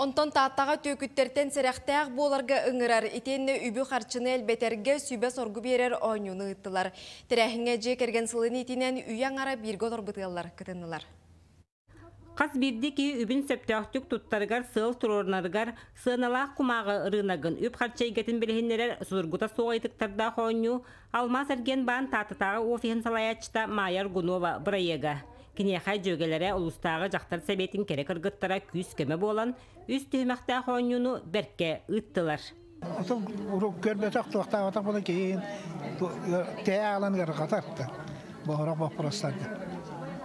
Онтон Тааттаҕа түөкүттэртэн сэрэхтээх буоларга ыҥырар, итиэннэ үбү-харчыны элбэтэргэ сүбэ-соргу биэрэр оонньууну ыыттылар. Тэрээһиҥҥэ дьиэ кэргэн сылын иитинэн үйэ аҥара бииргэ олорбут ыаллар кытыннылар. Хас биирдии киһи үбүн сөптөөхтүк туттарыгар, сыал туруорунарыгар, сыаналаах кумааҕы ырыынагын, үп-харчы эйгэтин билиһиннэрэр судургута суох ыйытыктардаах оонньуу Алмаас эргиэн баан Тааттатааҕы офиһын салайааччыта Майя Аргунова бырайыага. Киниэхэ дьүөгэлэрэ улуустааҕы дьахтар сэбиэтин кэрэ кыргыттара күүс-көмө буолан, үс түһүмэхтээх оонньууну бэркэ ыыттылар. Отон урук көрбөтөх туохтаабатах буолан киһин тээ аалан ыарырҕатар боһорох боппуруостарга.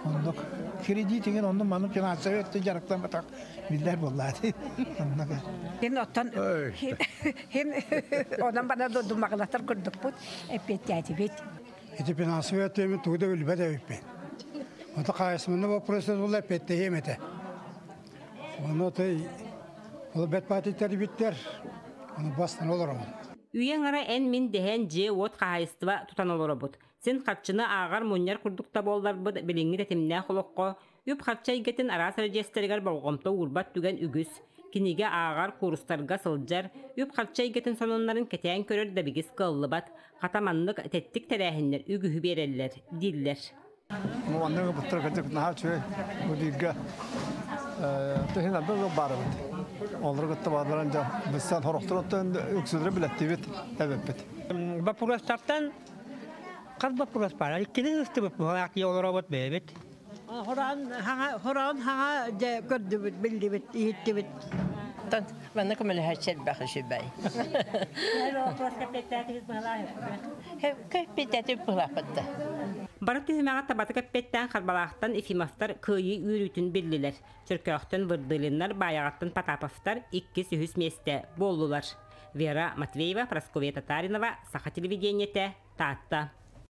Оннук кредит иҥин оннун маннык финансовый өттүн дьарыктамматах биллэр буоллаати. Оннук. Хин оттон хин онон бана дудумаҕалатар курдукпут эппиэттээтибит. Ити финансовый өттүн тугу да билбэт эбиппин. Ото хаайысманы вопросы була эппиэттэһиэм этэ. Ону той ол бэт паатиттар биттер. Ону бастан олоромун. Үйэ аҥара эн-мин дэһэн дьиэ-уот хаһаайыстыба тутан олоробут. Син харчыны ааҕар мунньар курдук да буолларбыт, билиҥҥи тэтимнээх олоххо үп-харчы эйгэтин араас эридьиэстэригэр болҕомто уурбат түгэн үгүс. Кинигэ ааҕар, куурустарга сылдьар, үп-харчы эйгэтин сонуннарын кэтээн көрөр дэбигис кыаллыбат. Хата маннык тэттик тэрээһиннэр үгүһү биэрэллэр, дииллэр. Манныгы буттар кырдьык наһаа үчүгэй бу бииргэ тыһын элбэх ыал баар эбит. Олору кытта бааларан дьэ быссан сорохтор оттон үксүлэрэ билэттибит эбиппит. Боппуруостартан хас боппуруос баар? Иккини ыстыбыт буолаах олоробут бэйэбит. Хораан хаҥа хораан хаҥа дьэ көрдүбүт, биллибит, иһиттибит. Тан манна көмөлөһөөччү элбэх үчүгэй. Кэппиттэтибит быһылаахпыт да. Бары түһүмэҕи табатык эппиэттээн Харбалаахтан Ефимовтар кыайыы үөрүүтүн биллилэр. Чөркөөхтөн Вырдылиннар, Баайаҕаттан Потаповтар иккис-үһүс миэстэ буоллулар. Вера Матвеева, Прасковья Татаринова, Саха телевидениетэ, Таатта.